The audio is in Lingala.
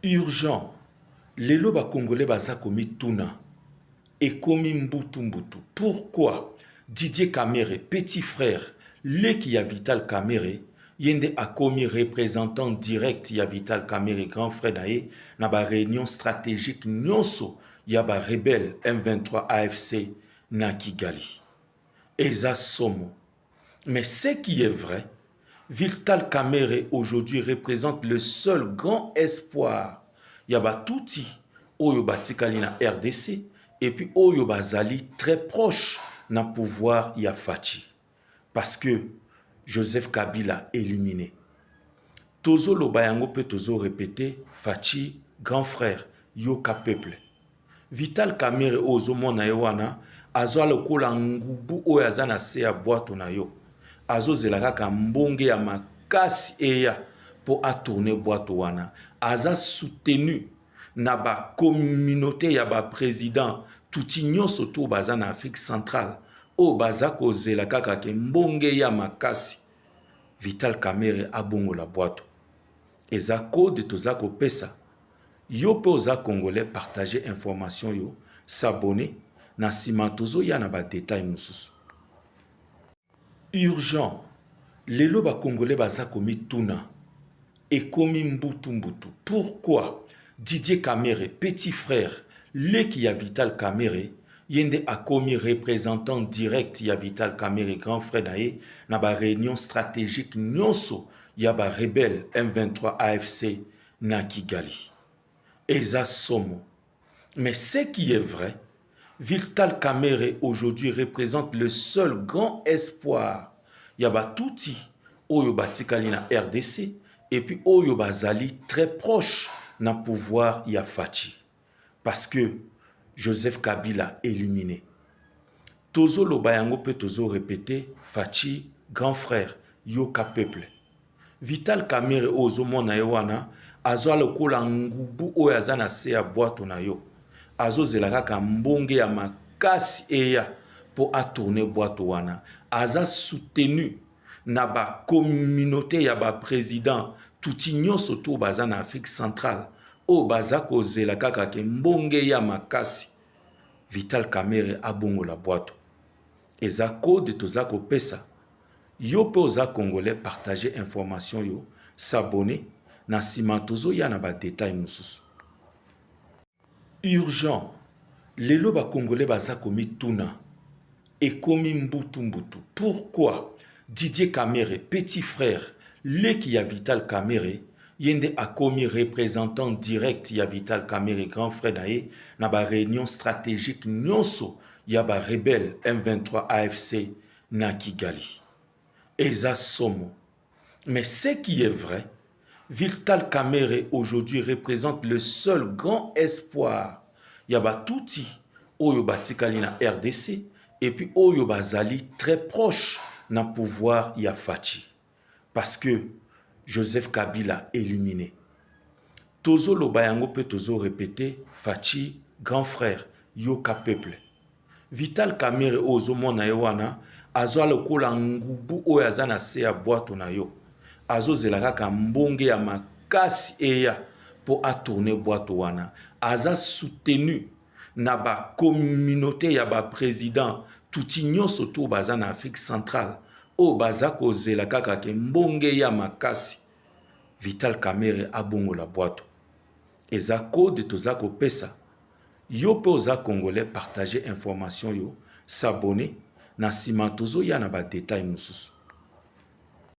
Urgent, lelo ba congolais baza komituna, ekomi mbutu mbutu pourquoi Didier Kamerhe petit frère leki ya Vital Kamerhe ye nde akomi representant direct ya Vital Kamerhe grand frère na ye na ba reunion strategique nyonso ya ba rebelles M23 AFC na Kigali. Eza somo. Mais ce qui est vrai, Vital Kamerhe aujourd'hui représente le seul grand espoir ya ba Tutsi oyo batikali na RDC et puis oyo bazali très proche na pouvoir ya Fatshi. Parce que Joseph Kabila éliminé. Tozoloba yango pe tozo répéter Fatshi grand frère yoka peuple. Vital Kamerhe oyo ozomona ye wana aza lokola ngubu oyo aza na se ya bwato na yo, azozela kaka mbonge ya makasi eya po a tourner bwato wana. Aza soutenu na ba communaute ya ba president tutsi nyonso to baza na Afrique centrale oyo baza kozela kaka ke mbonge ya makasi Vital Kamerhe abongola bwato. Eza code toza kopesa yo pe oza congolais, partager information yo, s'abonner, na sima tozoya na ba detail mosusu. Urgent, lelo ba congolais baza komituna, ekomi mbutu mbutu pourquoi Didier Kamerhe petit frère leki ya Vital Kamerhe ye nde akomi representant direct ya Vital Kamerhe grand frère na ye na ba reunion strategique nyonso ya ba rebelles M23 AFC na Kigali. Eza somo. Mais ce qui est vrai, Vital Kamerhe aujourd'hui représente le seul grand espoir ya ba Tutsi oyo batikali na RDC et puis oyo bazali très proche na pouvoir ya Fatshi. Parce que Joseph Kabila éliminé. Tozoloba yango pe tozo répéter Fatshi grand frère yoka peuple. Vital Kamerhe oyo ozomona ye wana aza lokola ngubu oyo aza na se ya bwato na yo, azozela kaka mbonge ya makasi eya po a tourner bwato wana. Aza soutenu na ba communaute ya ba president tutsi nyonso to baza na Afrique centrale oyo baza kozela kaka ke mbonge ya makasi Vital Kamerhe abongola bwato. Eza code toza kopesa yo pe oza congolais, partager information yo, s'abonner, na sima tozoya na ba detail mosusu. Urgent, lelo ba congolais baza komituna, ekomi mbutu mbutu pourquoi Didier Kamerhe petit frère leki ya Vital Kamerhe ye nde akomi representant direct ya Vital Kamerhe grand frère na ye na ba reunion strategique nyonso ya ba rebelles M23 AFC na Kigali. Eza somo. Mais ce qui est vrai, Vital Kamerhe aujourd'hui représente le seul grand espoir ya ba Tutsi oyo batikali na RDC et puis oyo bazali très proche na pouvoir ya Fatshi. Parce que Joseph Kabila éliminé. Tozoloba yango pe tozo répéter Fatshi grand frère yoka peuple. Vital Kamerhe oyo ozomona ye wana aza lokola ngubu oyo aza na se ya bwato na yo, azozela kaka mbonge ya makasi eya po a tourner bwato wana. Aza soutenu na ba communaute ya ba president tutsi nyonso to baza na Afrique centrale oyo baza kozela kaka ke mbonge ya makasi Vital Kamerhe abongola bwato. Eza code toza kopesa yo pe oza congolais, partager information yo, s'abonner, na sima tozoya na ba detail mosusu.